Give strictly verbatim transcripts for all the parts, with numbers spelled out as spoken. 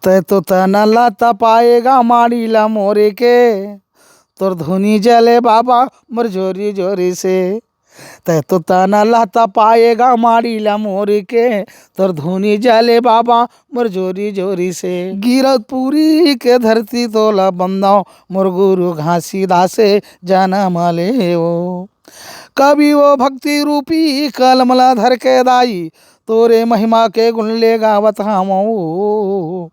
तै तो तन ला तपाएगा माड़ी ला मोरे के, तोर धुनी जले बाबा मोर जोरी जोरी से। तै तो तन ला तपाएगा माड़ी ला मोरे के, तोर धुनी जले बाबा मोर जोरी जोरी से। गिरौदपुरी के धरती तोला बंदव मोर गुरु घासीदास से जनम ले ओ। कवि ओ भक्ति रूपी कलम ला धर के दाई, तोरे महिमा के गुण ले गावत हामो।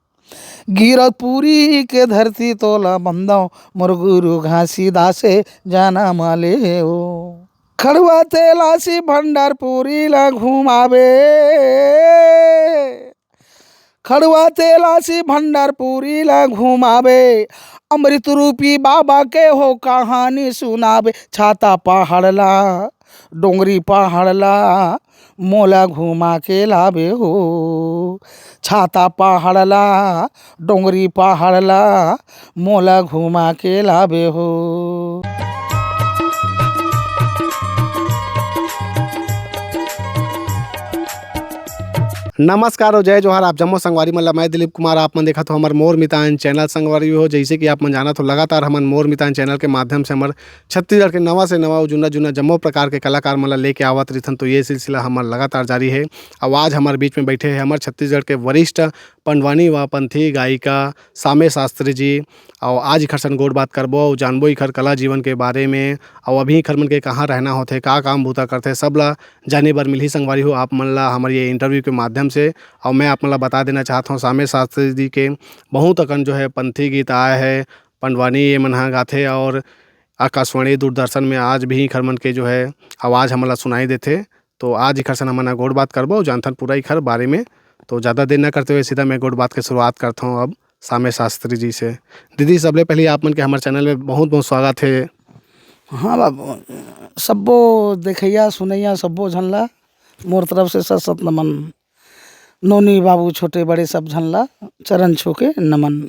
गिरौदपुरी के धरती तोला बंदव मोर गुरु घासीदास से जनम ले ओ। खड़ुआ तेलासी भंडारपुरी ला घुमावे। खड़ुआ तेलासी भंडारपुरी ला घुमावे। अमृत रूपी बाबा के हो कहानी सुनावे। छाता पहाड़ ला, डोंगरी पहाड़ ला, मोला घुमा के लावे हो। छाता पहाड़ ला, डोंगरी पहाड़ ला, मोला घुमा के लावे हो। नमस्कार और जय जोहार, आप जम्मो संगवारी मन ला। मैं दिलीप कुमार, आप मन देखत हो हमर मोर मितान चैनल। संगवारी हो, जैसे कि आप मन जानत हो, लगातार हमन मोर मितान चैनल के माध्यम से हमर छत्तीसगढ़ के नवा से नवा अउ जुन्ना जुन्ना जम्मो प्रकार के कलाकार मन ला लेके आवत रहिथन। तो ये सिलसिला हमर लगातार जारी हे। अउ आज हमर बीच में बैठे हे हमर छत्तीसगढ़ के वरिष्ठ पंडवानी व पंथी गायिका सामे शास्त्री जी। अउ आज इखर सन गोठ बात करबो अउ जानबो इखर कला जीवन के बारे में, अउ अभी इखर मन के कहाँ रहना होथे, का काम बूता करथे, सब ला जाने बर मिलही संगवारी हो आप मन ला हमर ये इंटरव्यू के माध्यम से। अउ मैं आप मन ला बता देना चाहत हौं, सामे शास्त्री जी के बहुत अकन जो है पंथी गीत आए हे, पंडवानी ये मन ह गाथे, और आकाशवाणी, दूरदर्शन में आज भी इखर मन के जो है आवाज़ हमन ला सुनाई देथे। तो आज इखर सन हमन ह गोठ बात करबो, जानथन पूरा इखर बारे में। तो ज़्यादा देर न करते हुए सीधा मैं गोठ बात के शुरुआत करत हौं अब सामे शास्त्री जी से। दीदी, सबले पहले आप मन के हमर चैनल में बहुत बहुत स्वागत हे। हाँ बाबू, सब्बो देखइया सुनइया सब्बो झन ला मोर तरफ से सत सत नमन। नोनी बाबू छोटे बड़े सब झन ला चरण छू के नमन।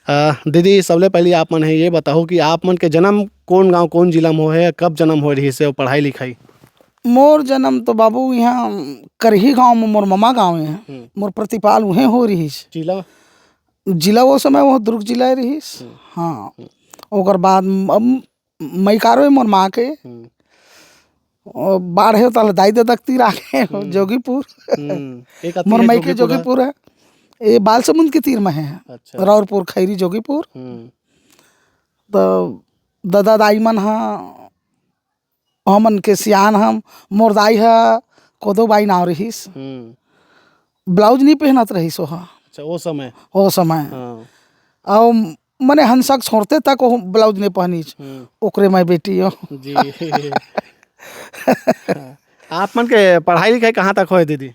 अ, दीदी, सबले पहले आप मन हे ये बताओ कि आप मन के जन्म कौन गांव, कौन जिला में होए हे, कब जन्म होए रहिस हे, अउ पढ़ाई लिखाई? मोर जन्म तो बाबू इहाँ करही गांव में, मोर ममा गांव हे। हम्म। मोर प्रतिपाल उहें हो रहिस। जिला? जिला वो समय वो दुर्ग जिला रहिस। हम्म। हाँ। हम्म। ओकर बाद म-, अब मइकारो हे मोर माँ के। हम्म। ओ, बाढ़े ताला दाई ददा के तीर आके हम्म। जोगीपुर। हम्म। एक आती मोर है मइके जोगीपुर है। जोगीपुर है। ये बालसमुंद के तीर में है। अच्छा। राउरपुर, खैरी, जोगीपुर। हम्म। तो ददा दाई मन हा, हमन के सियान हम, मोर दाई हा कोदो बाई नाव रहिस। हम्म। ब्लाउज नहीं पहनत रहिस ओहा। अच्छा, वो समय। वो समय। हाँ। अउ मने हंसक छोड़ते तक वो ब्लाउज नहीं पहनिस। हम्म। ओकरे मैं बेटी हूँ। जी। आप मन के पढ़ाई लिखाई कहाँ तक होए दीदी?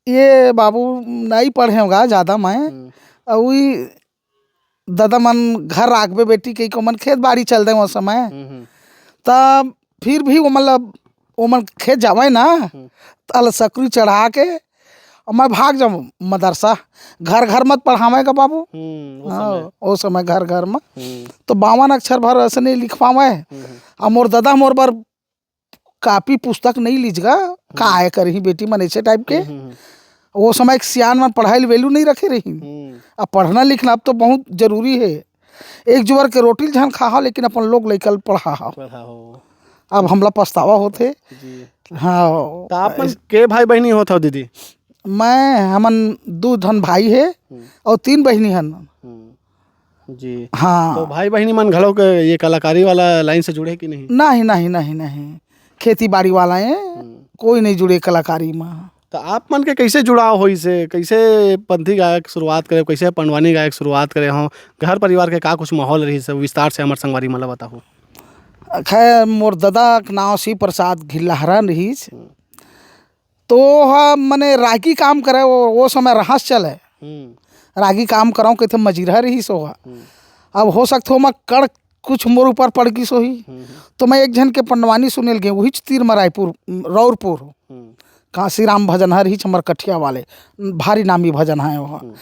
ये बाबू नहीं पढ़े होगा ज़्यादा मैं। हम्म। अउ ई ददा मन घर राखबे बेटी के, को मन खेत बाड़ी चल दे वो समय। हम्म, हम्म। तब फिर भी वो मतलब वो मन खेत जावे ना, हम्म। तल सकरी चढ़ा के और मैं भाग जाऊँ मदरसा। घर घर मत पढ़ावे का बाबू। हम्म, वो हाँ, समय। वो समय घर घर में। हम्म। तो बावन अक्षर भर ऐसे नहीं लिख पावे। हम्म, हम्म। और मोर ददा मोर बर कापी पुस्तक नहीं लीजगा, हम्म। काय करही बेटी मन ऐसे टाइप के। हम्म, हम्म, हम्म। वो समय एक सियान मन पढ़ाई ल value नहीं रखे रही। हम्म। अब पढ़ना लिखना अब तो बहुत जरूरी है। एक जुवर के रोटी ल झन खाहा, लेकिन अपन लोग लइका ल पढ़ाहा। पढ़ाहो। अब हमला पछतावा होथे। जी। हाँ। तो आप मन के भाई बहिनी होत हो दीदी? मैं, हमन दू झन भाई हे हम्म। और तीन बहिनी हन। हम्म। जी। हाँ। तो भाई बहिनी मन घलो के ये कलाकारी वाला लाइन से जुड़े कि नहीं? नहीं, नहीं, नहीं, नहीं। खेती बाड़ी वाला है, हम्म। कोई नहीं जुड़े कलाकारी में। तो आप मन के कैसे जुड़ाव होइस हे? कैसे पंथी गायक शुरुआत करे, कैसे पंडवानी गायक शुरुआत करे हो? घर परिवार के का कुछ माहौल रहिस हे, विस्तार से हमर संगवारी मन ला बताओ। खैर, मोर ददा के नाव शिव प्रसाद घिल्लाहरा रहिस। हम्म। तो हा मने रागी काम करे, वो, वो समय रहस चले। हम्म। रागी काम करव कहिथे मजिरहा रहिस ओहा। हम्म। अब हो सकथे ओमा कड़ कुछ मोर ऊपर पड़ गिस होही। हम्म, हम्म। तो मैं एक झन के पंडवानी सुने ल गेंव, उहीच तीर म रायपुर, रौरपुर। हम्म। कांसीराम भजन हर हीच हमर कठिया वाले, भारी नामी भजन है ओहा। हम्म।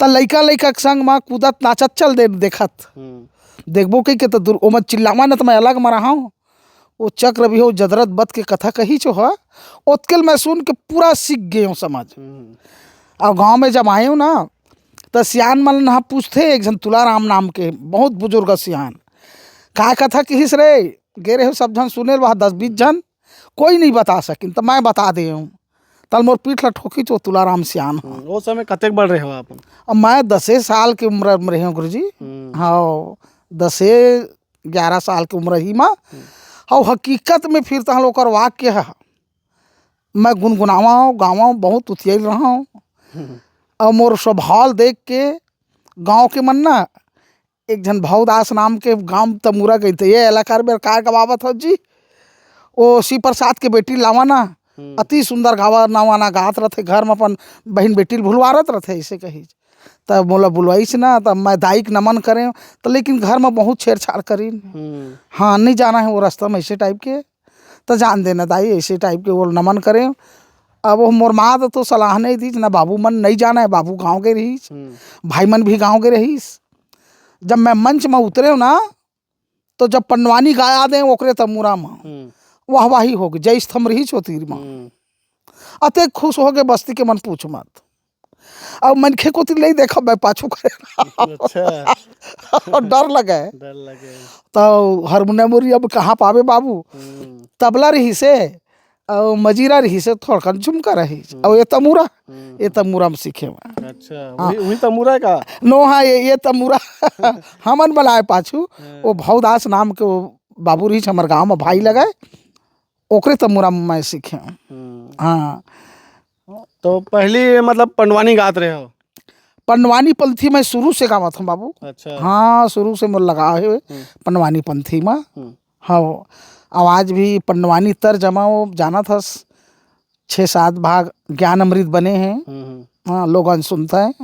त लइका लइका के संग म कूदत नाचत चल दे देखत। हम्म। देखबो कहिके त दूर, ओमा चिल्लावा न त मैं अलग म रहाव। वो चक्र भी हो जदरत बत के कथा कहिच ओहा, ओतके ल मैं सुन के पूरा सीख गेंव समझ। हम्म। अउ गाँव में जब आएंव ना, त सियान मन ह पूछथे, एक झन तुलाराम नाम के बहुत बुजुर्ग सियान, "काय कथा किहिस रे?" गे रहे सब झन सुने ल, वह दस बीस झन, कोई नहीं बता सकिन, त मैं बता दे हूँ। तल मोर पीठ ला ठोकी तो तुलाराम सियान हो। हम्म, वो समय कतेक बड़ रहे हो आप? अब मैं दसे साल के उम्र में रहे हूँ गुरुजी। हम्म। हाँ, दसे ग्यारह साल के उम्र ही मा। हम्म। और हकीकत में फिर तहन ओकर वाक्य है, मैं गुनगुनावा गावा बहुत उतियाइल रहा हूँ। हम्म। और मोर स्वभाव देख के गांव के मन ना, एक झन भवदास नाम के गांव तमुरा गई थे, ये इलाका में काय गवावत हो जी, ओ शिव प्रसाद के बेटी लावा ना, हम्म। अति सुंदर गावा नवा ना गात रथे, घर में अपन बहन बेटी ल भुलवारत रथे, ऐसे कही। तब मोला बुलवाइस ना, तब मैं दाई के नमन करें, तो लेकिन घर में बहुत छेड़छाड़ करीन। हम्म। हाँ, नहीं जाना है वो रास्ता में, ऐसे टाइप के, तो जान देना दाई, ऐसे टाइप के वो नमन करें। अब वो मोर माँ तो, तो सलाह नहीं दी ना, बाबू मन नहीं जाना है, बाबू गाँव के रहीस, हम्म। भाई मन भी गाँव के रहीस। जब मैं मंच में उतरे ना, तो जब पंडवानी गाया दे ओकरे तमुरा में, हम्म। वाहवाही हो गई, जय स्तंभ रहीस ओ तीर में। हम्म। अतेक खुश हो गए बस्ती के मन पूछ मत। अब मनखे कोती नहीं देखा, मैं पाछू करे। अच्छा। और डर लगे। डर लगे। तो हारमोनियम उरी अब कहाँ पावे बाबू? हम्म। तबला रहीसे, और मजीरा रहीसे, थोड़कन झुमका रहीस, हम्म। और ये तमुरा, हम्म। ये तमुरा में सीखे मैं। अच्छा, हाँ। वही, वही तमुरा का? नो, हाँ, ये, ये तमुरा हमन बनाए पाछू। हाँ। वो भवदास नाम के वो बाबू रहीस, हमर गाँव में भाई लगे, ओकरे तमुरा में मैं सीखे। हम्म। हाँ। तो पहली मतलब पंडवानी गात रहे हो? पंडवानी पंथी मैं शुरू से गावत हूँ बाबू। अच्छा। हाँ, शुरू से मोर लगाव है हम्म। पंडवानी पंथी में। हम्म। हाँ, आवाज भी पंडवानी तर जमा वो जानत हस, छः सात भाग ज्ञान अमृत बने हैं। हम्म, हम्म। हाँ, लोगन सुनता है।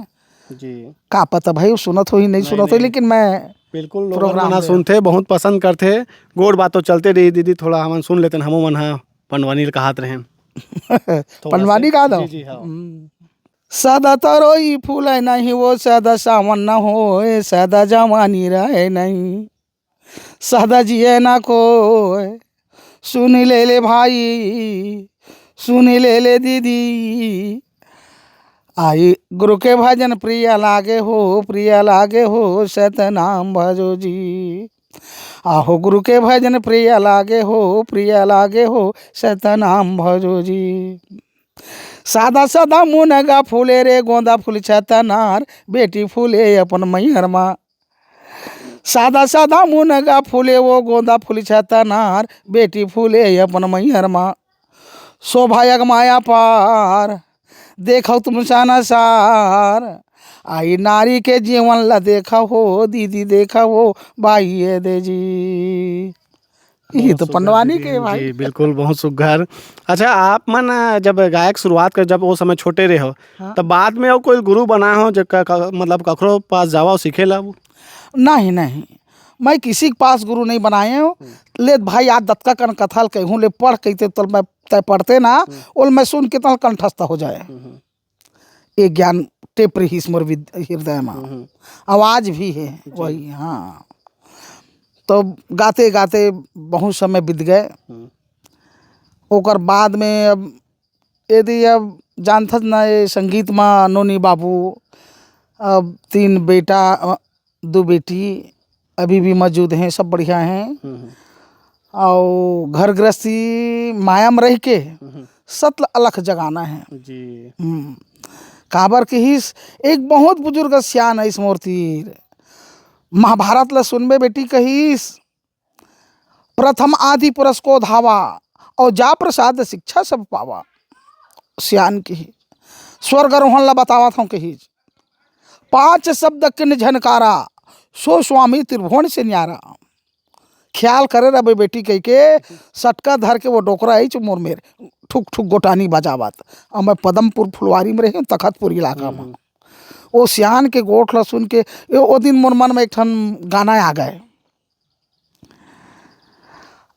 जी। का पता भाई, वो सुनत हो ही नहीं नहीं, सुनत हो, नहीं। लेकिन मैं बिल्कुल, लोगन program मन ह में सुनथे, बहुत पसंद करथे। गोठ बात तो चलते रही दीदी, थोड़ा हमन सुन लेतेन, हमो मन ह पंडवानी ल कहात रहेन। थोड़ा पंडवानी से। गा दो। जी, जी, हाँ। हम्म। सदा तरोई फूले नहीं, वो सदा सावन न होए, सदा जवानी रहे नहीं। सदा जिए ना कोई, सुन ले ले भाई, सुन ले ले दीदी। आई गुरु के भजन प्रिय लागे हो, प्रिय लागे हो, सतनाम भजो जी। आहो गुरु के भजन प्रिय लागे हो, प्रिय लागे हो, सतनाम भजो जी। सादा सादा मुनगा फूले रे, गोंदा फूल छतनार, बेटी फूले अपन मैहर मा। सादा सादा मुनगा फूले, वो गोंदा फूल छतनार, बेटी फूले अपन मैहर मा। शोभा अगमाया पार, देखो तुम साना सार। आई नारी के जीवन ला देखा हो, दीदी देखा हो, बाई ये दे जी। ये बहुत तो सुग्घर पंडवानी दीदी, के भाई। जी, बिल्कुल, बहुत सुग्घर। अच्छा, आप मन, अ, जब गायक शुरुआत कर, जब वो समय छोटे रहे हो, हाँ। तब बाद में वो कोई गुरु बना हो, जब का, का, मतलब, कखरो पास जावा और सीखे ला वो? नहीं, नहीं, मैं किसी के पास गुरु नहीं बनाए हूँ। हम्म। ले भाई, आज दतका कन कथा ल कहूँ, ले पढ़ कहते, तो मैं तय पढ़ते ना, हम्म। ओल मैं सुन के तल कंठस्थ हो जाए। हम्म, हम्म। ये ज्ञान टेप रहीस मोर विद-, हृदय मा। हम्म, हम्म। आवाज भी है जी। वही, हाँ। तो गाते गाते बहुत समय बीत गए। हम्म। ओकर बाद में अब यदि अब जानथस ना, ये संगीत मा नोनी बाबू, अब तीन बेटा, अ, दो बेटी अभी भी मौजूद हैं, सब बढ़िया हैं। हम्म, हम्म। और घर गृहस्थी माया में रह के हम्म। सत ल अलख जगाना है। जी। हम्म। काबर किहिस, एक बहुत बुजुर्ग सियान है इस मोर तीर, महाभारत ल सुनबे बेटी कहिस, "प्रथम आदि पुरुष को धावा, और जा प्रसाद शिक्षा सब पावा।" सियान किहिस, स्वर्ग आरोहण ला बतावत हूँ किहिस, "पांच शब्द किन झनकारा, सो स्वामी त्रिभुवन से न्यारा।" ख्याल करे रहे बेटी कह के, सटका धर के वो डोकरा आई चो मोर मेर, ठुक ठुक गोटानी बजावत। और मैं पदमपुर फुलवारी में रही हूँ, तखतपुर इलाका में। हम्म। वो सियान के गोठ ला सुन के, ये वो दिन मोर मन में एक ठन गाना आ गए।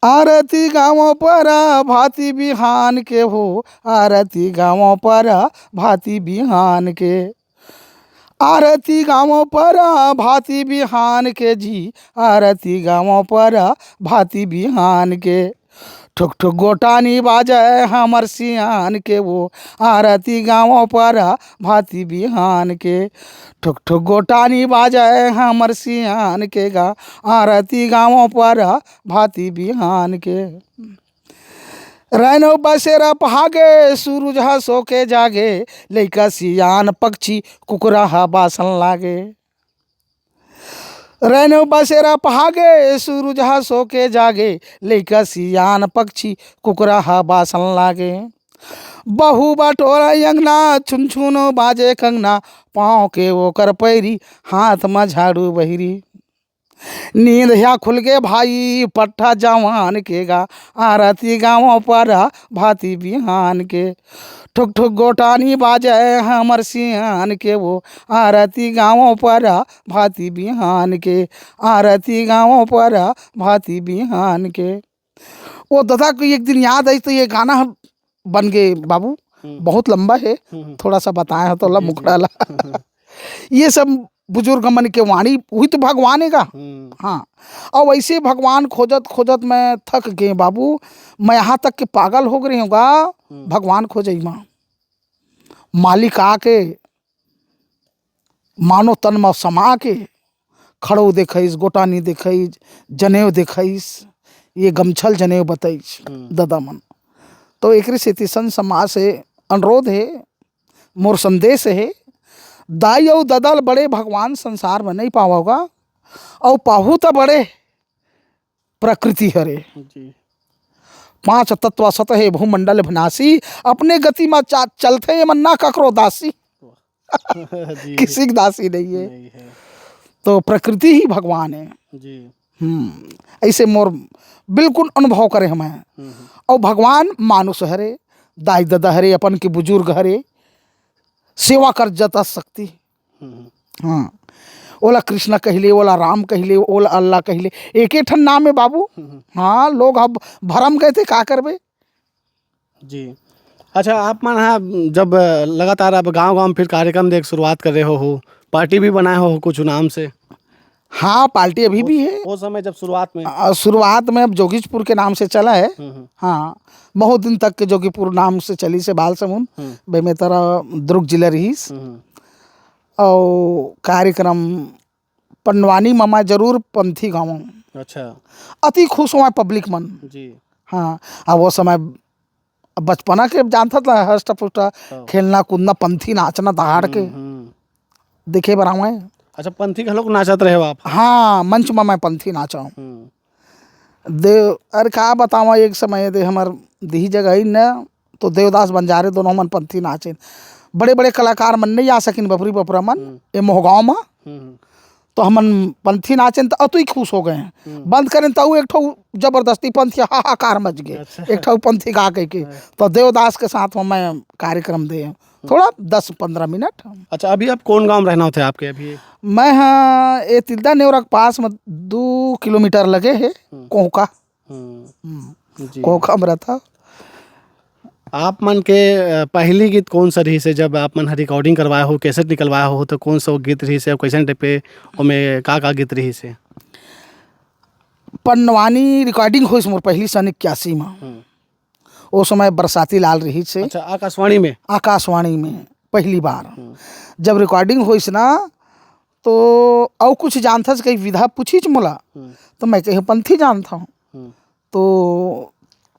आरती गाँव पर भांति बिहान के हो, आरती गाँव पर भांति बिहान के। आरती गाँव पर भांति बिहान के जी, आरती गाँव पर भांति बिहान के। ठुक ठुक गोटानी बाजय हमर सियान के, वो आरती गाँव पर भाती बिहान के। ठुक ठुक गोटानी बाजय हमर सियान के गा, आरती गाँव पर भाती बिहान के। रैनो बसेरा पहागे, सूरज ह सो के जागे, लइका सियान पक्षी कुकरा ह बासन लागे। रैनो बसेरा पहागे, सूरज ह सो के जागे, लइका सियान पक्षी कुकरा ह बासन लागे। बहू बटोरा अंगना, छुन छुन बाजे कंगना, पाँव के ओकर पैरी, हाथ म झाड़ू बहिरी। नींद ह्या खुल के भाई पट्ठा जवान के गा, आरती गाँव पर भाती बिहान के। ठुक ठुक गोटानी बाजय हमर सियान के, वो आरती गाँव पर भाती बिहान के, आरती गाँव पर भाती बिहान के। वो दादा को एक दिन याद आई तो ये गाना ह बन गए बाबू। हम्म। बहुत लंबा है, हम्म, हम्म। थोड़ा सा बताए हो तो ला जी, जी। मुखड़ा ला। ये सब बुजुर्ग मन के वाणी, वही तो भगवान है का? हम्म। हाँ। और वैसे भगवान खोजत खोजत मैं थक गए बाबू, मैं यहाँ तक के पागल हो गए हूँ गा। हम्म। भगवान खोजई मा मालिक आके मानो तन म समा के खड़ो देखइस, गोटानी देखइस, जनेव देखइस, ये गमछल जनेव बतइस। हम्म। ददा मन। तो एकरे सेती संत समाज से अनुरोध हे, मोर संदेश हे, दाई अउ ददा ल बड़े भगवान संसार में नहीं पावोगा, अउ पाहू त बड़े प्रकृति हरे। जी। पांच तत्व सत हे भूमंडल विनाशी, अपने गति में चा-, चलथे ये मन ना ककरो दासी। जी। किसी की दासी नहीं है। नहीं है। तो प्रकृति ही भगवान है। जी। हम्म, ऐसे मोर बिल्कुल अनुभव करे हमें। हम्म, हम्म। और भगवान मानुष हरे, दाई ददा हरे, अपन के बुजुर्ग हरे, सेवा कर जता शक्ति। हम्म, हम्म। हाँ, ओला कृष्णा कहिले, ओला राम कहिले, ओला अल्लाह कहिले, एक एक ठन नाम है बाबू। हम्म, हम्म। हाँ, लोग अब भरम गए थे, का करबे? जी। अच्छा, आप मन ह जब लगातार अब गांव-गांव में फिर कार्यक्रम दे के शुरुआत करे हो, हो, पार्टी भी बनाए हो, हो कुछ नाम से? हाँ, पार्टी अभी वो, भी है। वो समय जब शुरुआत में? अ, शुरुआत में अब जोगीजपुर के नाम से चला है। हम्म, हम्म। हाँ, बहुत दिन तक के जोगीपुर नाम से चली से बाल समून, हम्म। बेमेतरा दुर्ग जिला रहीस। हम्म, हम्म। और कार्यक्रम पंडवानी म मैं जरूर पंथी गावंव। अच्छा। अति खुश होवय पब्लिक मन। जी। हाँ, अब वो समय, अब बचपना के जानथस ला, हष्ट पुष्ट हाँ। खेलना कूदना, पंथी नाचना दहाड़ के हम्म, हम्म। देखे बर आवंव। अच्छा, पंथी घलोक नाचत रहे हो आप? हाँ, मंच म मैं पंथी नाचंव। हम्म। देव, अरे का बतावंव, एक समय दे हमर दिही जगह ही न, तो देवदास बंजारे दोनों मन पंथी नाचेन। बड़े-बड़े कलाकार मन नहीं आ सकिन, बपरी बपरा मन, हम्म। ए मोहगांव म। हम्म, हम्म। तो हमन पंथी नाचेन, त अतुई खुश हो गए हैं। हम्म। बंद करेन, त अउ एक ठो जबरदस्ती पंथी हाहाकार मच गए। अच्छा। एक ठो पंथी गा कह के। हाँ। तो देवदास के साथ में मैं कार्यक्रम दे, हम्म। थोड़ा दस पंद्रह मिनट। अच्छा, अभी आप कौन गांव में रहना होते आपके अभी? मैं हाँ, ए तिल्दा नेवरा के पास में दो किलोमीटर लगे है, हम्म। कोहका। हम्म। हम्म। जी। कोहका में रहता। आप मन के, अ, पहली गीत कौन सा रहिस हे, जब आप मन ह रिकॉर्डिंग करवाए हो, कैसेट निकलवाए हो, तो कौन सा वो गीत रहिस हे, कैसे टाइप पे, ओमे का का गीत रहिस हे? पंडवानी रिकॉर्डिंग होइस मोर पहली सन इक्यासी में। हम्म। ओ समय बरसाती लाल रहिस हे। अच्छा, आकाशवाणी में? आकाशवाणी में पहली बार। हम्म। जब रिकॉर्डिंग होइस ना, तो अउ कुछ जानथस कही विधा पूछिस मोला, हम्म। तो मैं कहे पंथी जानथंव। हम्म। तो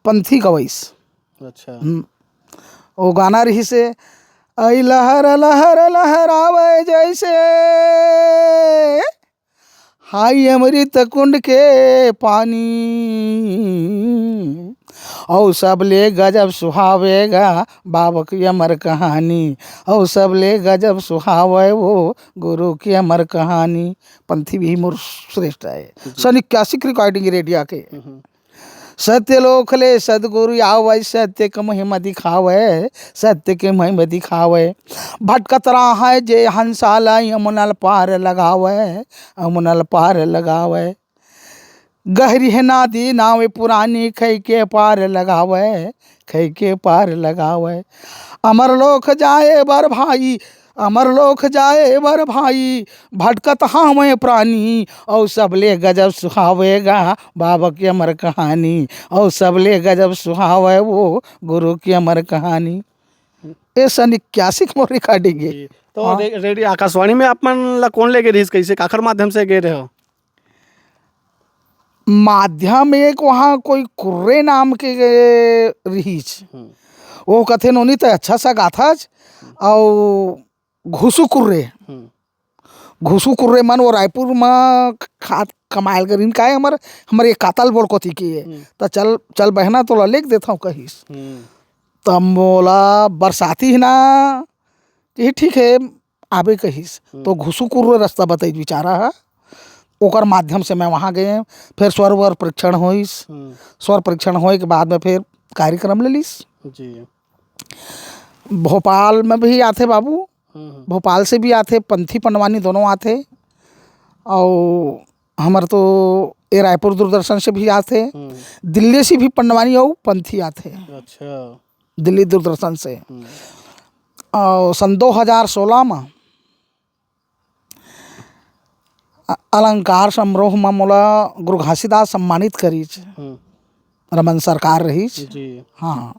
पंथी गवइस। अच्छा। हम्म। वो गाना रहिस हे, "आई लहर लहर लहरावे जैसे, हाय अमृत कुंड के पानी, अउ सबले गजब सुहावेगा बाबा की अमर कहानी, अउ सबले गजब सुहावे वो गुरु की अमर कहानी।" पंथी भी मोर श्रेष्ठ है। जी। सन इक्यासी की रिकॉर्डिंग रेडिया के। हम्म। सत्य लोक ले सतगुरु आवै, सत्य के महिमा दिखावै, सत्य के महिमा दिखावै। भटकत राहै जे हंसाला, यमुनल पार लगावै, यमुनल पार लगावै। गहरी है नदी नावे पुरानी, खै के पार लगावै, खै के पार लगावै। अमर लोक जाए बर भाई, अमर लोक जाए बर भाई, भटकत हावय प्राणी, अउ सबले गजब सुहावेगा बाबा के अमर कहानी, अउ सबले गजब सुहावे वो गुरु की अमर कहानी। ये सन इक्यासी के मोर रिकॉर्डिंग है। जी। तो हाँ। रे-, रेडियो आकाशवाणी में आप मन ला कौन लेगे रहिस, कैसे, काखर माध्यम से गए रहे हो? माध्यम एक वहाँ कोई कुर्रे नाम के रहिस। हम्म। वो कथे, "नोनी, तैं अच्छा सा गाथस, अउ घुसू कुर्रे।" हम्म। घुसू कुर्रे मन वो रायपुर म खा-, कमायल करिन, काहे हमर, हमर ये कातल बोड़ कोती के ये। हम्म। त चल, चल बहना, तोला लेग देथव कहिस। हम्म। त मोला बरसाती ही ना, कि ठीक है, आबे कहिस। हम्म। तो घुसू कुर्रे रस्ता बताइस बिचारा ह, ओकर माध्यम से मैं वहाँ गए, फिर स्वर वर परीक्षण होइस। हम्म। स्वर परीक्षण होए के बाद में फिर कार्यक्रम ले लिस। जी। भोपाल में भी आथे बाबू, हम्म, हम्म। भोपाल से भी आथे, पंथी पंडवानी दोनों आथे। अउ हमर तो ये रायपुर दूरदर्शन से भी आथे, हम्म। दिल्ली से भी पंडवानी अउ पंथी आथे। अच्छा। दिल्ली दूरदर्शन से। हम्म। अउ सन दो हज़ार सोलह में अ-, अलंकार समारोह म मोला गुरु घासीदास सम्मानित करिस। हम्म। रमन सरकार रहिस। जी। हाँ।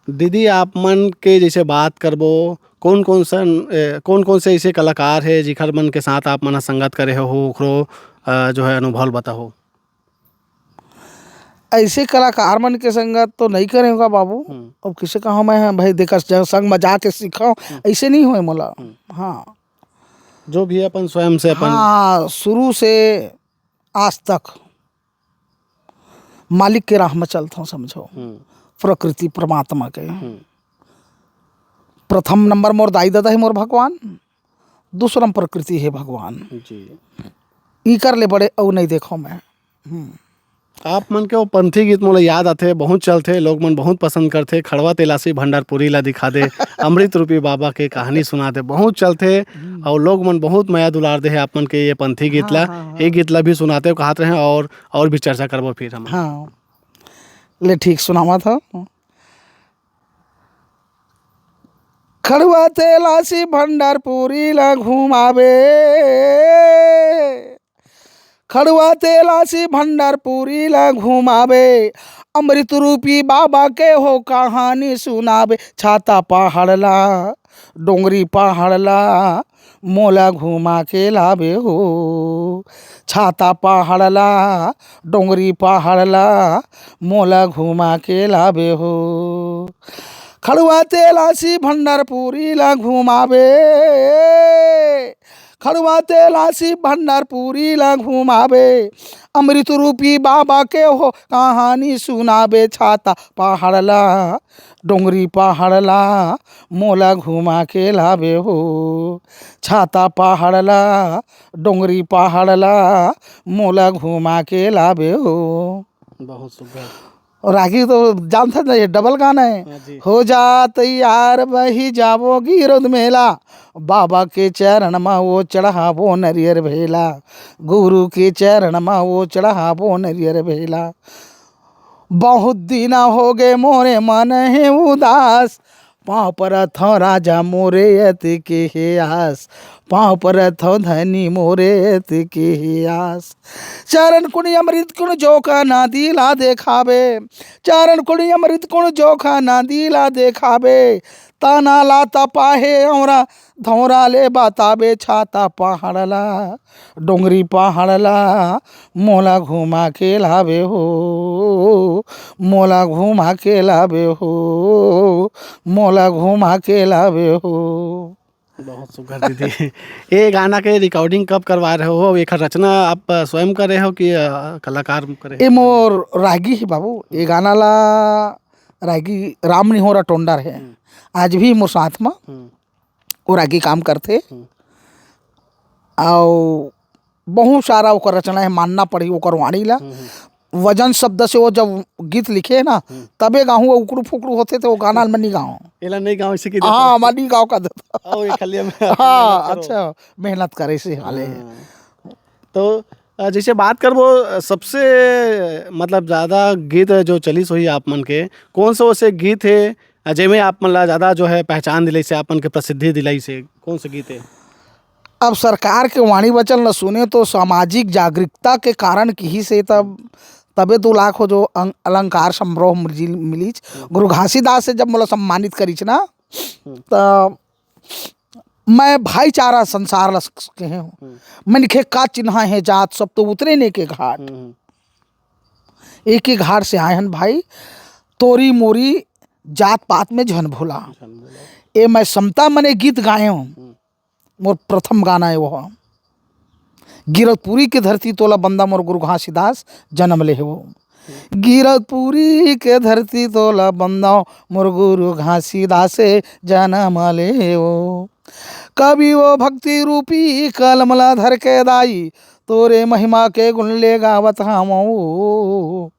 दीदी, आप मन के जैसे बात करबो, कौन-कौन सन, ए, कौन-कौन से ऐसे कलाकार हे, जिखर मन के साथ आप मन ह संगत करे हो, ओखरो, अ, जो है अनुभव बताहो? ऐसे कलाकार मन के संगत तो नहीं करे होगा बाबू। हम्म। अब किसे कहा मैं, भाई, देखा, संग में जाके सीखा, हम्म। ऐसे नहीं होए मोला। हम्म। हाँ। जो भी अपन स्वयं से अपन हाँ, शुरू से आज तक मालिक के राह में चलथव, समझो। हम्म। प्रकृति परमात्मा के। हम्म। प्रथम नंबर मोर दाई ददा हे मोर भगवान, दूसरा म प्रकृति हे भगवान। जी। इकर ले बड़े अउ नहीं देखो मैं। हम्म। आप मन के वो पंथी गीत मोला याद आथे, बहुत चलथे, लोग मन बहुत पसंद करथे, "खड़वा तेलासी भंडारपुरी ला दिखा दे, अमृत रूपी बाबा के कहानी सुना दे", बहुत चलथे। हम्म। अउ लोग मन बहुत मया दुलार दे हे आप मन के ये पंथी गीत हाँ, ला। हाँ, हाँ। ये गीत ला भी सुनाते हो, कहत रहे, और, और भी चर्चा करबो फिर हम। हाँ। ले ठीक सुनावत हव। खड़वा तेलासी भंडारपुरी ला घुमाबे, खड़वा तेलासी भंडारपुरी ला घुमाबे, अमृत रूपी बाबा के हो कहानी सुनाबे। छाता पहाड़ ला, डोंगरी पहाड़ ला, मोला घुमा के लाबे हो। छाता पहाड़ ला, डोंगरी पहाड़ ला, मोला घुमा के लाबे हो। खड़वा तेलासी भंडारपुरी ला घुमाबे, खड़वा तेलासी भंडारपुरी ला घुमाबे, अमृत रूपी बाबा के हो कहानी सुनाबे। छाता पहाड़ ला, डोंगरी पहाड़ ला, मोला घुमा के लाबे हो। छाता पहाड़ ला, डोंगरी पहाड़ ला, मोला घुमा के लाबे हो। बहुत सुंदर। और रागी तो जानते हैं ना, ये डबल गाना है। हाँ जी। हो जा तैयार, बही जाबो गिरोध मेला, बाबा के चरण मा वो चढ़ाबो नरियर भेला, गुरु के चरण मा वो चढ़ाबो नरियर भेला। बहुत दिन हो गए मोरे मन हे उदास, पाँव परत हव राजा मोरे अति के हे आस, पाँव परत हव धनी मोरे अति के हे आस। चरण कुंड अमृत कुंड जोखा नदी ला देखाबे, चरण कुंड अमृत कुंड जोखा नदी ला देखाबे, ताना ला तपाहे औरा धौरा ले बताबे। छाता पहाड़ ला, डोंगरी पहाड़ ला, मोला घुमा के लाबे हो, मोला घुमा के लाबे हो, मोला घुमा के लाबे हो। बहुत सुघर दीदी। ये गाना के रिकॉर्डिंग कब करवा रहे हो? एखर रचना आप स्वयं करे हो कि, अ, कलाकार करे? ये मोर रागी हे बाबू, ये गाना ला रागी राम निहोरा टोंडर हे। हम्म। आज भी मोर साथ मा हम्म। वो रागी काम करथे। हम्म। अउ बहुत सारा ओकर रचना हे, मानना पड़ही ओकर वाणी ला। हम्म, हम्म। वजन शब्द से वो जब गीत लिखे हे ना, हम्म। तबे गाहूँ, वो उकड़ू फुकड़ू होथे, तो वो गाना ल मैं नहीं गाहूँ। एला नहीं गाहूँ, इसे की हाँ, मैं नहीं गाहूँ का देता। आओ, ये खलिया में हाँ, मेहनत करो। अच्छा, मेहनत करे से हाले। हाँ। तो, अ, जैसे बात करबो, अ, सबसे, मतलब, ज्यादा गीत जो चलिस होही आप मन के, कौन से वैसे गीत हे, जेमे आप मन ला ज्यादा जो है पहचान दिलाइस हे, आप मन के प्रसिद्धि दिलाइस हे, कौन से गीत हे? अब सरकार के वाणी वचन ल सुने तो सामाजिक जागरूकता के कारण किहिस हे, तब तबे दो लाख हो जो अं-, अलंकार समारोह मिली-, मिलिच। गुरु घासीदास से जब मोला सम्मानित करिच ना, हम्म। त मैं भाईचारा संसार ल स-, स-, कहे हूँ। हम्म। मनखे का चिन्हा हे जात, सब तो उतरे ने के घाट। हम्म। एक ही घाट से आए हन भाई, तोरी मोरी जात पात में झन भोला। झन भोला। ए मैं समता मने गीत गाए हूँ। हम्म। मोर प्रथम गाना हे वो। गिरतपुरी के धरती तोला बंदा मोर गुरु घासीदास जनम ले हे वो। गिरतपुरी के धरती तोला बंदा मोर गुरु घासीदास जनम ले वो। कवि वो भक्ति रूपी कलम ला धर के दाई, तोरे महिमा के गुण ले गावत हवं।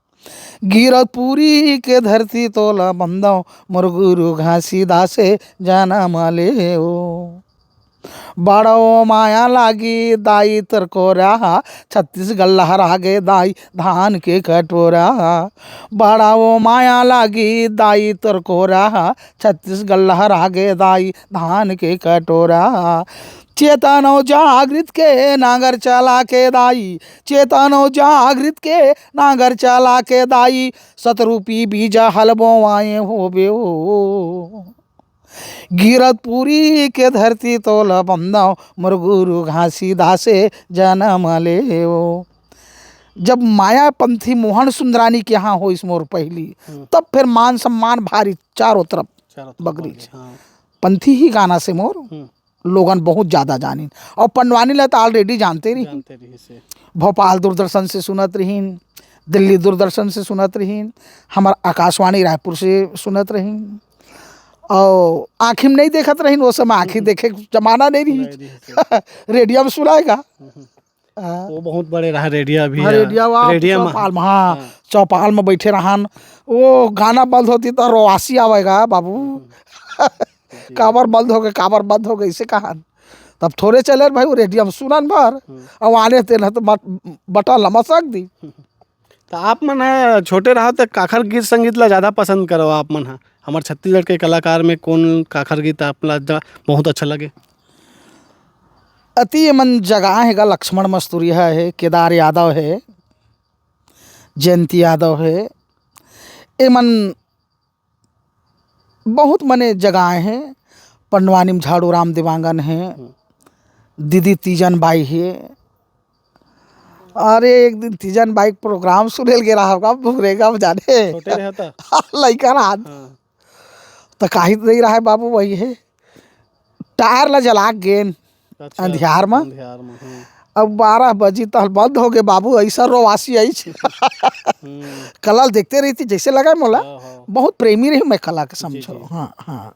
गिरतपुरी के धरती तोला बंदव, मोर गुरु घासीदास जनम ले ओ। बड़ा ओ माया लागी दाई तोर कोरा, छत्तीसगढ़ लहरा गे दाई धान के कटोरा। बड़ा ओ माया लागी दाई तोर कोरा, छत्तीसगढ़ लहरा गे दाई धान के कटोरा। चेतन ओ जागृत के नांगर चला के दाई, चेतन ओ जागृत के नांगर चला के दाई, सतरूपी बीजा हल बोवाए होबे ओ। गिरतपुरी के धरती तोला बंदव, मोर गुरु घासीदास जनम ले ओ। जब मायापंथी मोहन सुंदरानी के यहाँ होइस मोर पहली, हम्म। तब फिर मान सम्मान भारी चारों तरफ चारों तरफ बगरीच। बगरीच, हाँ। पंथी ही गाना से मोर हम्म। लोगन बहुत ज्यादा जानिन। और पंडवानी ला तो already जानते रही। जानते रही से। भोपाल दूरदर्शन से सुनत रहीन, दिल्ली दूरदर्शन से सुनत रहीन, हमर आकाशवाणी रायपुर से सुनत रहीन। और आँखी में नहीं देखत रहीन, वो समय आँखी देखे के जमाना नहीं रही। नहीं रही से। रेडियो में सुनाएगा। हम्म। हाँ। वो बहुत बड़े रहा रेडिया भी, हाँ, हाँ। रेडिया वा, रेडिया में। चौपाल में, हाँ, हाँ। चौपाल में बैठे रहन, वो गाना बंद होती तो रोवासी आवेगा बाबू। जी। काबर बंद हो गए, काबर बंद हो गए, इसे कहन। तब थोड़े चले भाई, वो रेडिया में सुनन भर, हम्म। अब आने तेन तो बट-, बटन लमसक दी। तो आप मन ह छोटे रहा तो काखर गीत संगीत ला ज्यादा पसंद करो आप मन ह? हमर छत्तीसगढ़ के कलाकार में कौन काखर गीत आप ला जा-, बहुत अच्छा लगे? अति एमन जगाए हे गा, लक्ष्मण मस्तुरिया हे, केदार यादव हे, जयंती यादव हे, एमन बहुत मने जगाए हे। पंडवानी में झाड़ू राम देवांगन हे, हम्म। दीदी तीजन बाई हे। अरे, एक दिन तीजन बाई के प्रोग्राम सुनेल गे रहा होगा, भुगरेगा जाने। छोटे रहे था? लइका रहा। हाँ। त काहित नहीं रहा है बाबू, वही है। टायर ला जला के गेन अच्छा, अंधियार म। अंधियार म, हाँ। अब बारह बजी तहल बंद हो गए बाबू, ऐसा रोवासी आई छे। हम्म। कला ल देखते रही थी, जैसे लगा मोला। हाँ, हाँ। बहुत प्रेमी रही मैं कला के, जी, समझो। जी। हाँ, हाँ।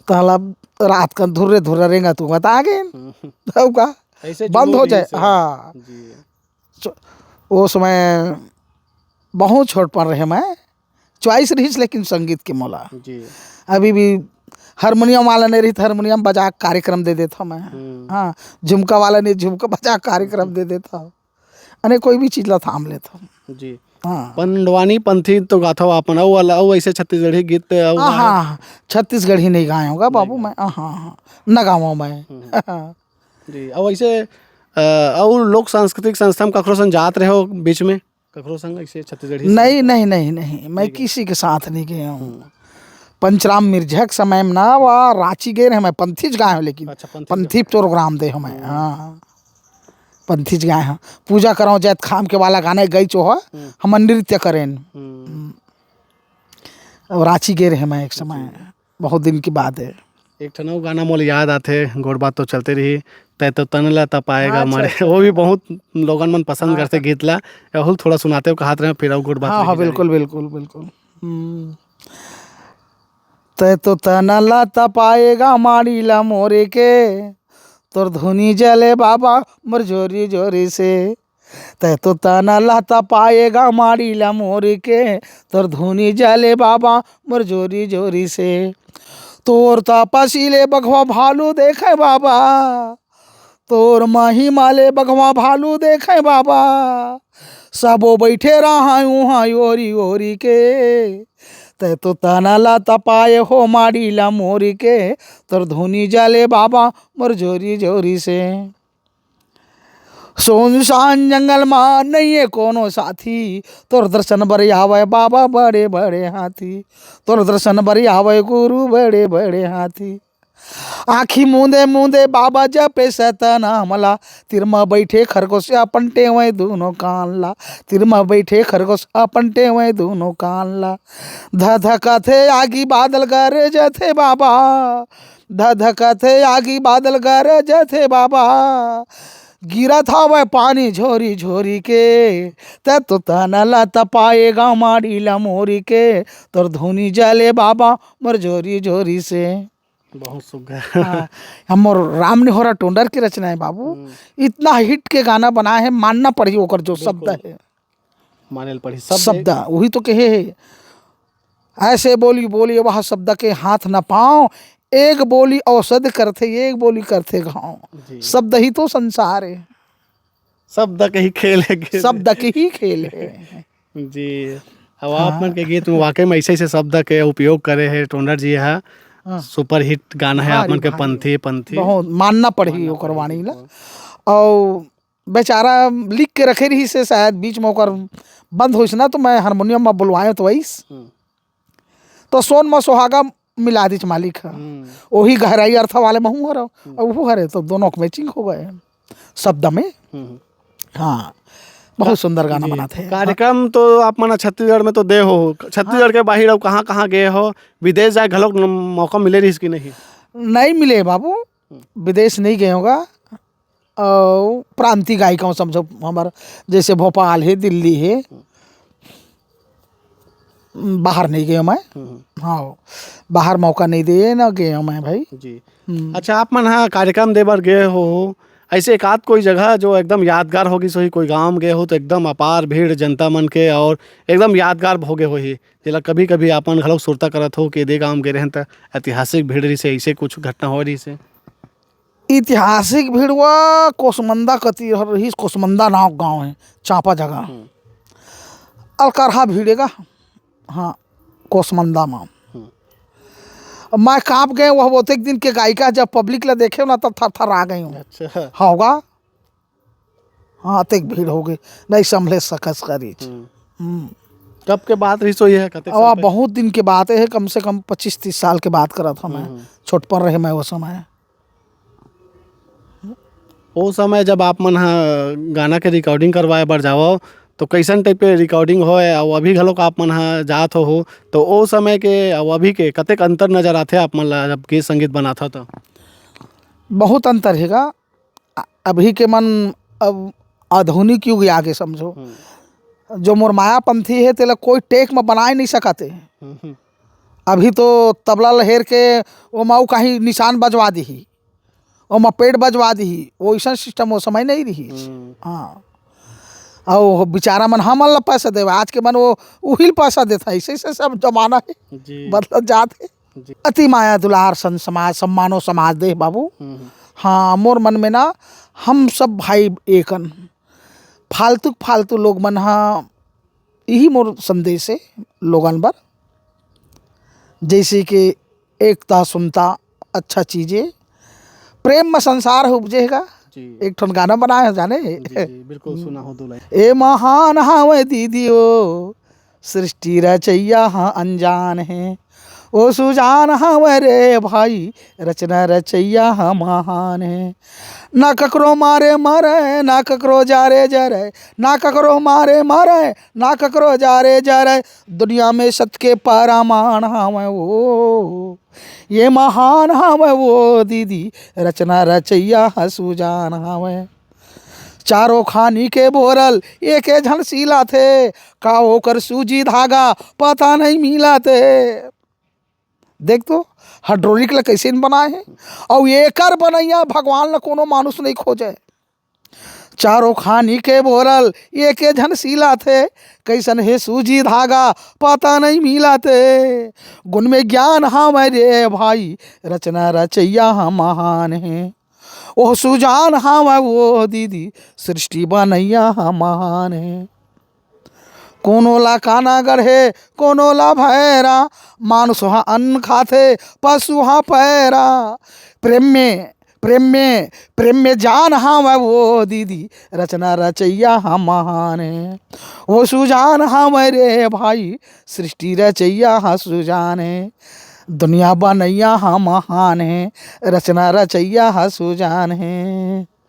तहल अब रात का धुर्रे धुर्रे रेंगा तू बता गेन। हम्म। तब का? ऐसे बंद जुनून हो रही जाए, से। हाँ। जी। च-, वो समय बहुत छोटपन रहे मैं, choice रहिस लेकिन संगीत के मोला। जी। अभी भी हारमोनियम वाला नहीं रही तो हारमोनियम बजा के कार्यक्रम दे देता मैं। हम्म। हाँ, झुमका वाला नहीं, झुमका बजा के कार्यक्रम दे देता हूँ। अने कोई भी चीज ला थाम लेता हूँ। जी। हाँ। पंडवानी पंथी तो गाथव आपन, अउ वाला, अउ ऐसे छत्तीसगढ़ी गीत, अउ हाँ, गाए? हाँ, हाँ, छत्तीसगढ़ी नहीं गाए होगा नहीं बाबू गाए। मैं, हाँ, हाँ, हाँ, न गावा मैं। हम्म। जी, अउ ऐसे, अ, अउ लोक सांस्कृतिक संस्था में कखरो संग जात रहे हो बीच में? कखरो संग ऐसे छत्तीसगढ़ी नहीं, संग? नहीं, नहीं, नहीं, मैं नहीं गए। किसी के साथ नहीं गया हूँ। हम्म। पंचराम मिर्झा के समय में ना, वह रांची गए रहे, मैं पंथीच गाए हूँ, लेकिन अच्छा, पंथीच पंथी गाए। प्रोग्राम दे हूँ मैं, हम्म। हाँ, पंथीच गाए हूँ। पूजा करो जैत खाम के वाला गाना गई चो है, हम्म। हम नृत्य करें। हम्म। हम्म। और रांची गए रहे मैं एक समय, जी। बहुत दिन की बात है। एक ठन अउ गाना मोला याद आथे, गोठ बात तो चलते रही, तै तो तन ला तपाएगा अच्छा, मारे। अच्छा। वो भी बहुत लोगन मन पसंद हाँ। करथे गीत ला। राहुल थोड़ा सुनाते हो, कहात रहे, फिर अउ गोठ बात हाँ, लेके हाँ, जाने। बिल्कुल, बिल्कुल, बिल्कुल। हम्म। तै तो तन ला तपाएगा माड़ी ला मोरे के, तोर धुनी जले बाबा मोर जोरी जोरी से। तै तो तन ला तपाएगा माड़ी ला मोरी के, तोर धुनी जले बाबा मोर जोरी जोरी से। तोर तपसी ले बघवा भालू देखे बाबा, तोर महिमा ले बघवा भालू देखे बाबा। सबो बैठे रहा उहाँ ओरी ओरी के, तै तो तन ला तपाए हो माड़ी ला मोरी के, तोर धुनी जले बाबा मोर झोरी झोरी से। सुनसान जंगल मा नइये कोनो साथी, तोर दर्शन बर आवय बाबा बड़े बड़े हाथी, तोर दर्शन बर आवय गुरु बड़े बड़े हाथी। आँखी मूंदे मूंदे बाबा जपे सतनाम ला, तीर म बइठे खरगोश अपन टेवय दूनों कान ला, तीर म बइठे खरगोश अपन टेवय दूनों कान ला। धधकथे आगी बादल गरजथे बाबा, धधकथे आगी बादल गरजथे बाबा, गिरत हवय पानी झोरी झोरी के, तै तो तन ला तपाए गा माड़ी ला मोरी के, तोर धुनी जले बाबा मोर झोरी झोरी से। बहुत सुघर। हाँ, हमर राम निहोरा टोंडर के रचना है बाबू। हम्म। इतना हिट के गाना बना है, मानना पड़ही ओकर जो शब्द बिल्कुल। है। माने ल पड़ही शब्द शब्द, है। वही तो कहे है, ऐसे बोली बोली वह शब्द के हाथ न पाओ, एक बोली औषध करथे, एक बोली करथे घाव। जी। शब्द ही तो संसार है। शब्द के ही खेल है कि शब्द के ही खेल है। जी। अब हाँ। आप मन के गीत में वाकई में ऐसे ऐसे शब्द के उपयोग करे है टोंडर जी हा। हाँ। सुपरहिट गाना है आप भारी, मन के भारी। पंथी, पंथी। बहुत मानना पड़ही मानना ओकर पड़ही, वाणी ला। बिल्कुल। और बेचारा लिख के रखे रहिस हे, शायद बीच में ओकर बंद होइस ना, तो मैं हारमोनियम में बुलवाए तो आइस। हम्म। तो सोन में सुहागा मिला दिस मालिक ह। हम्म। वही गहराई अर्थ वाले में हूँ हरो, हम्म। और वो हरे, तो दोनों के मैचिंग हो गए शब्द में। हम्म। हाँ, बहुत का-, सुंदर गाना जी। बनाते हैं। कार्यक्रम तो आप मन छत्तीसगढ़ में तो दे हो, छत्तीसगढ़ हाँ। के बाहर अब कहाँ कहाँ गए हो, विदेश जाए घलोक न-, मौका मिले रहिस कि नहीं? नहीं मिले बाबू, हम्म। विदेश नहीं गए होगा। और प्रांतीय गायिका हूँ, समझो हमर जैसे भोपाल है, दिल्ली है, बाहर नहीं गए मैं। हम्म। हाँ, बाहर मौका नहीं दिए ना गए मैं भाई। जी। हम्म। अच्छा, आप मन हा कार्यक्रम दे बर गए हो, ऐसे एक आध कोई जगह जो एकदम यादगार होगी, सोही कोई गांव गए हो तो एकदम अपार भीड़ जनता मन के और एकदम यादगार होगे होही, जेला कभी कभी आप मन घलोक सुरता करत हो कि दे गांव गए रहें त ऐतिहासिक भीड़ रही से, ऐसे कुछ घटना हो रही से? ऐतिहासिक भीड़ वा कोसमंदा कति रहिस, कोसमंदा नाव गांव है, चांपा जगह। हम्म। अलकरहा भीड़ एगा, हाँ, कोसमंदा मा। हम्म। अब मैं कांप गए, वह बहुत एक दिन के गायिका जब पब्लिक ला देखे ना, तब थर थर आ गई हूँ। अच्छा। हाँ, होगा। हाँ, अतेक भीड़ हो गई, नहीं संभले सकस करीच। हम्म। हम्म। कब के बात रही सो ये है, कतेक अब साल आप पहले? बहुत दिन के बात है, कम से कम पच्चीस तीस साल के बात करत हूँ मैं। हम्म। छोट पर रहे मैं वो समय। ओ समय जब आप मन ह गाना के रिकॉर्डिंग करवाए बर जावव, तो कइसन टाइप के रिकॉर्डिंग होय, अउ अभी घलोक आप मन ह जात हो, तो ओ समय के अउ अभी के कतेक अंतर नजर आथे आप मन ला, जब गीत संगीत बनात हो तो? बहुत अंतर हे गा। अ-, अभी के मन अब आधुनिक युग आगे समझो। हम्म। जो मोर मायापंथी हे, तेला कोई टेक म बनाए नहीं सकत हे। हम्म, हम्म। अभी तो तबला ल हेर के ओमा अउ काही निशान बजवा दिही, ओमा पेड़ बजवा दिही, वइसन सिस्टम वो समय नहीं रहिस। हम्म। हाँ, अउ बिचारा मन हमन ला पैसा देवे, आज के मन वो उही ल पैसा देथे, ऐसे ऐसे सब जमाना हे, जी। बदलत जात हे। जी। अति माया दुलार सन समाज, सम्मानो समाज देह बाबू। हम्म, हम्म। हाँ, मोर मन में ना हम सब भाई एकन, फालतू फालतू लोग मन हा, यही मोर संदेश हे लोगन बर। जैसे कि एकता सुनता अच्छा चीज हे, प्रेम में संसार ह उपजेगा। जी। एक ठन गाना बनाए हो जाने। जी, जी, बिल्कुल सुना हो दो लाइन। ए महान हावय दीदी ओ, सृष्टि रचैया ह अनजान हे। ओ सुजान हावय रे भाई, रचना रचैया ह महान हे। ना ककरो मारे मरय, ना ककरो जारे जरय, ना ककरो मारे मरय, ना ककरो जारे जरय, दुनिया में सत के परमाण हावय ओ, ये महान हावय ओ दीदी, रचना रचैया ह सुजान हावय। चारों खानी के बोरल एके झन सिलाथे, का ओकर सूजी धागा पता नहीं मिलाथे। देख तो, हाइड्रोलिक ला कइसे बनाए हे, अउ एकर बनैया भगवान ला कोनो मानुष नहीं खोजे। चारों खानी के बोरल एके झन सिलाथे, कइसन हे सूजी धागा पता नहीं मिलाथे। गुन में ज्ञान हावय रे भाई, रचना रचैया ह महान हे। ओह सुजान हावय ओ दीदी, सृष्टि बनैया ह महान हे। कोनो ला काना गढ़े, कोनो ला भैरा, मानुष हा अन्न खाथे, पशु हा पैरा। प्रेम में, प्रेम में, प्रेम में जान हावय वो दीदी, रचना रचइया हा महान हे। वो सुजान हावय रे भाई, सृष्टि रचइया हा सुजान हे। दुनिया बनइया हा महान हे, रचना रचइया हा सुजान हे।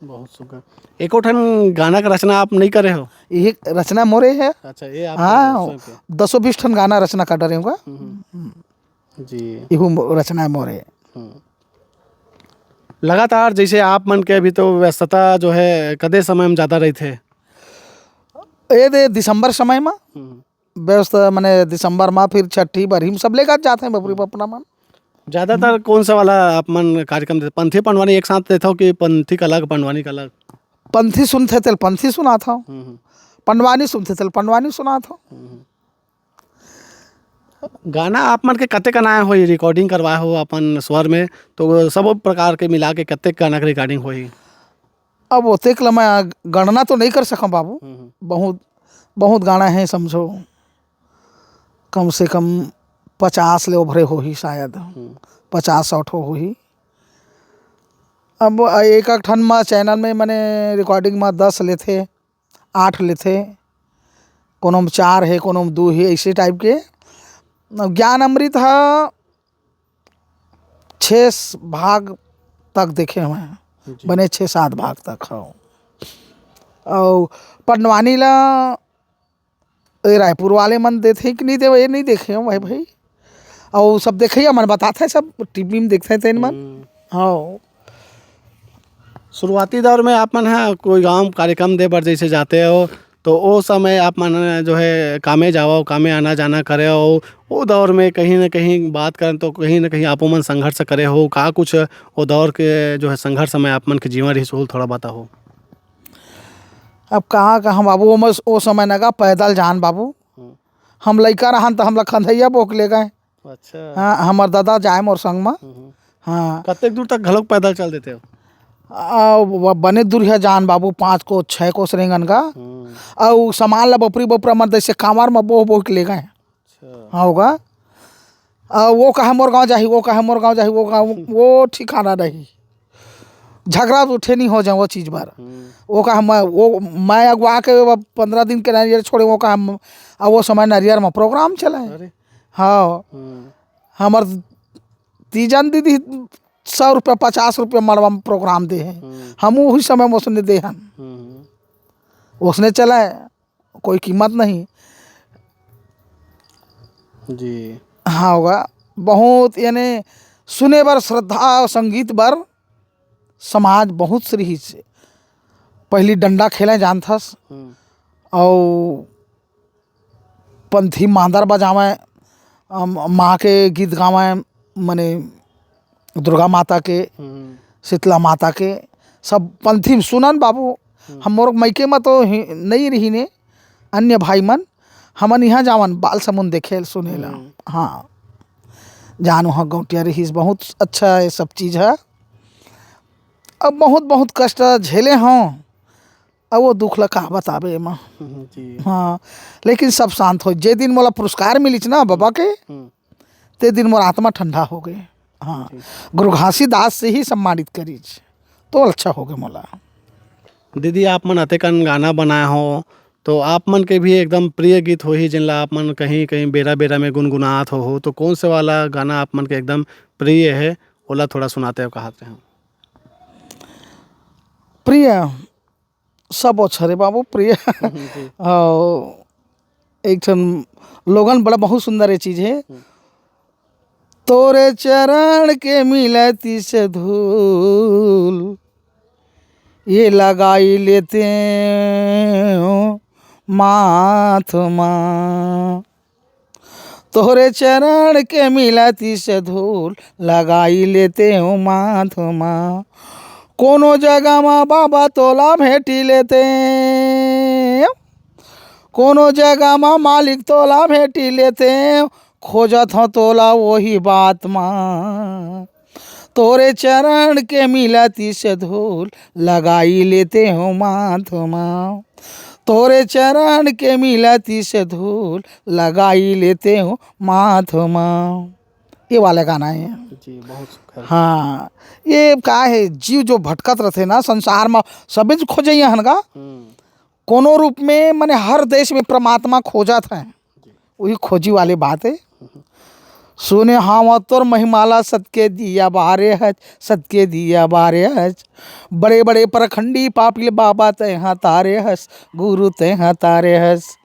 बहुत सुघर। एको ठन गाना के रचना आप नई करे हो? ये रचना मोरे हे। अच्छा, ये आप हाँ, करे हो, स्वयं के। दसों बीस ठन गाना रचना कर डरे हूँ। हम्म। जी। इहू मो-, रचना मोरे। हम्म। लगातार जैसे आप मन के अभी तो व्यस्तता जो है, कदे समय में ज्यादा रहिथे? ये दे दिसंबर समय में। हम्म। व्यस्त, मने दिसंबर मा फिर छठी बरही में सब लेकर जात हैं बबरी बपना मन। ज्यादातर कौन सा वाला आप मन कार्यक्रम देते? पंथी पंडवानी एक साथ देते हो कि पंथी का अलग, पंडवानी का अलग? पंथी सुनथे तेल पंथी सुनात हो, हम्म, हम्म। पंडवानी सुनथे तेल पंडवानी सुनात हो। हम्म, हम्म। गाना आप मन के कतेक अनाए होही, रिकॉर्डिंग करवाए हो अपन स्वर में, तो सब प्रकार के मिला के कतेक गाना के रिकॉर्डिंग होही? अब ओतेक ल मैं गणना तो नहीं कर सकम बाबू। हम्म, हम्म। बहुत, बहुत गाना है, समझो, कम से कम पचास ले ओभरे होही शायद। हम्म। पचास सौ ठो होही। अब एक एक ठन मा चैनल में मने रिकॉर्डिंग मा दस लेथे, आठ लेथे, कोनो में चार हे, कोनो में दू हे, ऐसे टाइप के। ज्ञान अमृत ह छः भाग तक देखे हुए हैं, जी। बने छः सात भाग तक हो। और पंडवानी ला ए रायपुर वाले मन देथे कि नहीं देवे, ये नहीं देखे हो भाई, भाई। और सब देखे, मन बताते हैं, सब टीवी में देखते हैं तेन मन। हम्म। हाँ। शुरुआती दौर में आप मन ह कोई गांव कार्यक्रम दे बर जैसे जाते हो, तो ओ समय आप मन जो है कामे जावो, कामे आना जाना करे हो, ओ दौर में कहीं ना कहीं बात करन तो कहीं ना कहीं आपो मन संघर्ष करे हो, का कुछ ओ दौर के जो है संघर्ष में आप मन के जीवन रहिस होही, थोड़ा बताओ। अब कहाँ का हम बाबू, ओ मस-, ओ समय नगा पैदल जान बाबू। हम्म। हम लइका रहन त हमला खंधैया बोक ले गए। अच्छा। हाँ, हमर दादा जाए मोर संग म। हम्म। हाँ। कतेक दूर तक घलोक पैदल चल देते हो? आ, व-, बने दूरिहा जान बाबू, पाँच कोस, छः कोस रेंगन का। हम्म। अउ सामान ला बपरी बपरा मन जैसे कांवर म बोह बोह के ले गए। अच्छा। हाँ, होगा। आ, वो कहे मोर गाँव जाही, वो कहे मोर गाँव जाही, वो गाँव, वो ठिकाना नहीं। झगड़ा तो उठे नहीं हो जाए वो चीज बर। हम्म। वो कहे मैं, वो मैं अगवा के वो पंद्रह दिन के नरियर छोड़े, वो कहे हम, आ, वो समय नरियर में प्रोग्राम चले। अरे। हाँ। हम्म। हमर तीजन दीदी सौ रुपया, पचास रुपया मड़वा में प्रोग्राम दे हैं। हम्म। हम वही समय में उसने दे हन। हम्म। उसने चला है, कोई कीमत नहीं। जी। हाँ, होगा। बहुत, यानी सुने बर श्रद्धा और संगीत बर समाज बहुत सही से। पहली डंडा खेले जानथस, हम्म। और पंथी मांदर बजावैं, अम, माँ के गीत गावैं, मने दुर्गा माता के, हम्म। शीतला माता के, सब पंथी में सुनन बाबू। हम्म। हम मोर मइके में तो ही-, नहीं रही ने, अन्य भाई मन, हमन यहाँ जावन बाल समुन देखे सुने ला। हम्म। हाँ, जानो ह गौटिया रहीस, बहुत अच्छा ये सब चीज है। अब बहुत, बहुत कष्ट झेले हों, अब वो दुख ला का बताबे एमा। हम्म, जी। हाँ, लेकिन सब शांत हो। जे दिन मोला पुरस्कार मिलिस ना बाबा के, हम्म। ते दिन मोर आत्मा ठंडा हो गए। हाँ, जी। गुरु घासीदास से ही सम्मानित करिस, तो अच्छा हो गए मोला। दीदी, आप मन अतेकन गाना बनाए हो, तो आप मन के भी एकदम प्रिय गीत होही, जिनला आप मन कहीं, कहीं बेरा, बेरा में गुनगुनात हो, हो, तो कौन से वाला गाना आप मन के एकदम प्रिय है, ओला थोड़ा सुनाते हो, कहत रहे हो। प्रिय, सब अच्छा रे बाबू, प्रिय। जी। और एक ठन लोगन बड़ा बहुत सुंदर ये चीज है। हम्म। तोरे चरण के मिलती से धूल, ये लगाई लेते हो माथ मा। तोहरे चरण के मिलती से धूल, लगाई लेते हो माथ मा। कोनो जगह मा बाबा तोला भेटी लेते, कोनो जगह मा मालिक तोला भेटी लेते, खोजत हो तोला वही बात मा। तोरे चरण के मिलती से धूल, लगाई लेते हो माथ मा। तोरे चरण के मिलती से धूल लगाई लेते हो माथ मा। ये वाला गाना है। जी, बहुत सुघर। हाँ, ये का है, जीव जो भटकत रथे ना संसार मा, सबे खोजइया हन गा। हम्म। कोनो रूप में, माने हर देश में परमात्मा खोजत है। जी। वही खोजी वाली बात है। सुने हावा तोर महिमाला, सतके दिया बारे हच, सतके दिया बारे हच। बड़े बड़े परखंडी पापी ल बाबा तैहा तारे हस, गुरु तैहा तारे हस।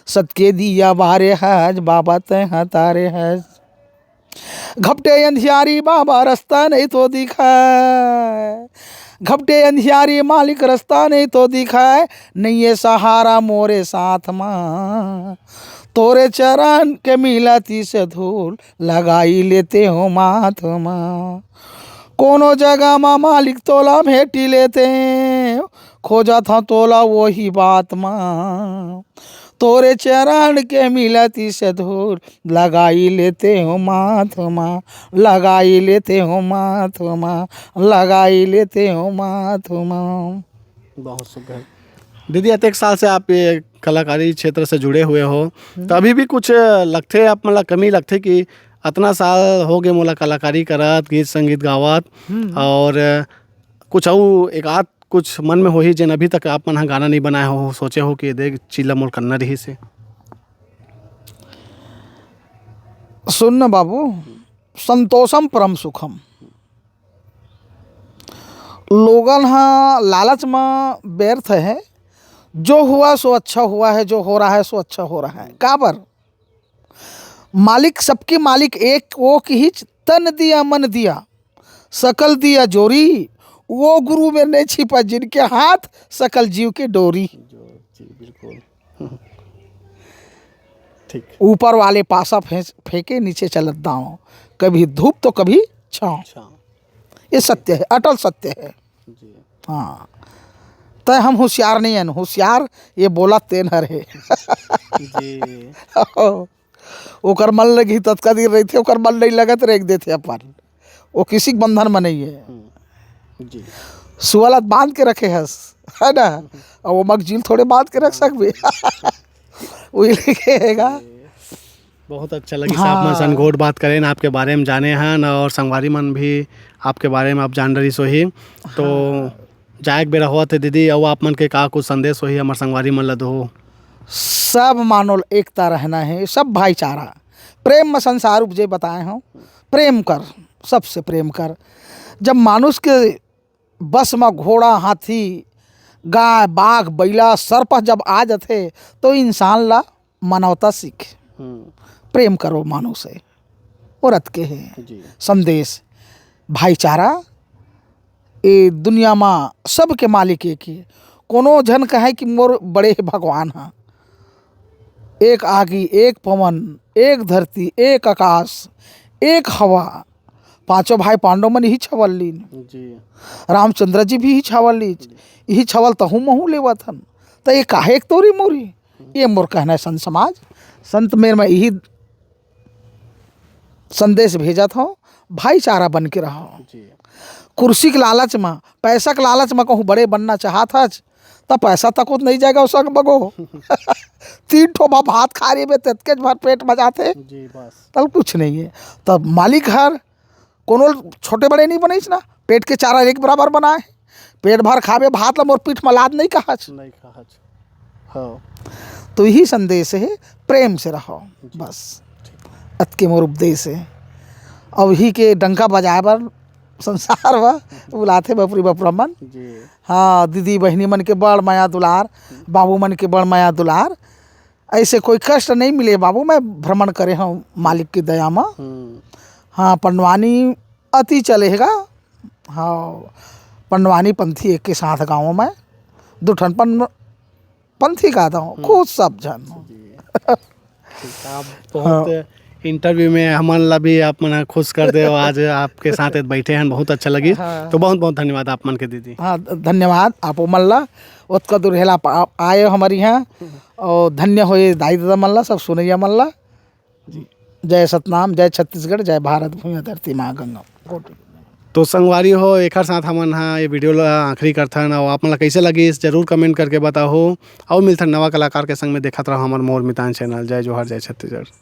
सतके दिया बारे हच, बाबा तैहा तारे हस। घपटे अंधियारी बाबा, रस्ता नहीं तो दिखाए। घपटे अंधियारी मालिक, रस्ता नहीं तो दिखाए। नहीं ये सहारा मोरे साथ मा, तोरे चरण के मिलती से धूल लगाई लेते हो माथ मा। कोनो जगह मा मालिक तोला भेटी लेते, खोजत हूँ तोला वही बात मा। तोरे चरण के मिलती से धूल लगाई लेते हो माथ मा, लगाई लेते हो माथ मा, लगाई लेते हो माथ मा। बहुत सुघर। दीदी, अतेक साल से आप ये कलाकारी क्षेत्र से जुड़े हुए हो, तो अभी भी कुछ लगथे, आप मन ला कमी लगथे कि अतना साल हो गए मोला कलाकारी करत, गीत संगीत गावत, हम्म। और कुछ अउ एक आध कुछ मन में होही, जेन अभी तक आप मन ह गाना नहीं बनाए हो, सोचे हो कि ये दे चीज ला मोर करना रहिस हे? सुन न बाबू, संतोषम परम सुखम। लोगन ह लालच म व्यर्थ है। जो हुआ सो अच्छा हुआ है, जो हो रहा है सो अच्छा हो रहा है। काबर? मालिक सबके मालिक एक, वो किहिच, "तन दिया मन दिया, सकल दिया जोरी, वो गुरु में नहीं छिपा, जिनके हाथ सकल जीव के डोरी।" जो, जी, बिल्कुल। ठीक। ऊपर वाले पासा फेंस-, फेंके, नीचे चलत दाव, कभी धूप तो कभी छाँव। छाँव। ये सत्य है, अटल सत्य है। जी। हाँ, तय हम होशियार नहीं हन, होशियार ये बोला तेन हर है। जी। ओकर मन लगही ततका दिन रहिथे, ओकर मन नहीं लगत, रेख देथे अपन। वो किसी के बंधन में नहीं है। हम्म, जी। सुअलत बांध के रखे हस, है ना? और वो मगजील थोड़े बांध के रख सकबे। वही लेके हैगा। बहुत अच्छा लगिस, आप मन सन गोठ बात करेन, आपके बारे में जाने हन और संगवारी मन भी आपके बारे में आप जान डरिस होही। तो जाए के बेरा होवत हे दीदी, अउ आप मन के का कुछ संदेश होही हमर संगवारी मन ल दो? सब मानव ल एकता रहना है, सब भाईचारा, प्रेम में संसार उपजे बताए हूँ। प्रेम कर, सबसे प्रेम कर। जब मानुष के बस म घोड़ा, हाथी, गाय, बाघ, बइला, सर्प जब आ जथे, तो इंसान ला मानवता सीख। हम्म। प्रेम करो मानुष है, औरत के है। जी। संदेश, भाईचारा, ए दुनिया म सबके मालिक एक ही। कोनो झन कहे कि मोर बड़े हे भगवान ह। एक आगी, एक पवन, एक धरती, एक आकाश, एक हवा। पांचों भाई पांडव मन इही छवल लीन। जी। रामचंद्र जी भी इही छवल लीन। इही छवल तहूँ महूँ लेवत हन। त ये काहे एक तोरी मोरी? ये मोर कहना है संत समाज। संत मेर में इही संदेश भेजत हूँ, भाईचारा बन के रहो। जी। कुर्सी के लालच में, पैसा के लालच में कहूँ बड़े बनना चाहत हच, त पैसा तक नहीं जाएगा ओ संग बगो। तीन ठो भा भात खा रही बे, ततके भर पेट में जाथे। जी, बस। तल कुछ नहीं है। तब मालिक हर कोनो छोटे बड़े नहीं बनइस ना, पेट के चारा एक बराबर बनाए। पेट भर खाबे भात ला, मोर पीठ में लाद नहीं कहच। नहीं कहच। हाँ। तो यही संदेश है, प्रेम से रहो, जी। बस। अतके मोर उपदेश है। अब ही के डंका बजाए बर संसार बा बुलाथे बपुरी बपुरा मन। जी। हाँ, दीदी बहिनी मन के बड़ मया दुलार, बाबू मन के बड़ मया दुलार। ऐसे कोई कष्ट नहीं मिले बाबू, मैं भ्रमण करे हूँ मालिक की दया में। हम्म। हाँ, पंडवानी अति चलेगा। हाँ, पंडवानी पंथी एक के साथ गाँव में दू ठन पन-, पंथी गाता हूँ, हम्म। खुश सब झन। जी। ठीक, आप बहुत हाँ। इंटरव्यू में हमन ला भी आप मन खुश कर दे, आज आपके साथ बैठे हैं, बहुत अच्छा लगी। हाँ। तो बहुत बहुत धन्यवाद आप मन के दीदी। हाँ, ध-, धन्यवाद आप मन ला, ओतका दूर हेला आप आ-, आए हो हमारे यहाँ, और धन्य हो ये दाई दादा मन ला, सब सुनैया मन ला। जी। जय सतनाम, जय छत्तीसगढ़, जय भारत भूमि धरती माँ गंगा। तो संगवारी हो, एखर साथ हमन ह ये video ला आखिरी करथन। अउ आप मन ला कइसे लगिस, जरूर comment करके बताहू। अउ मिलथन नवा कलाकार के संग में। देखत रहो हमर मोर मितान channel। जय जोहार, जय छत्तीसगढ़।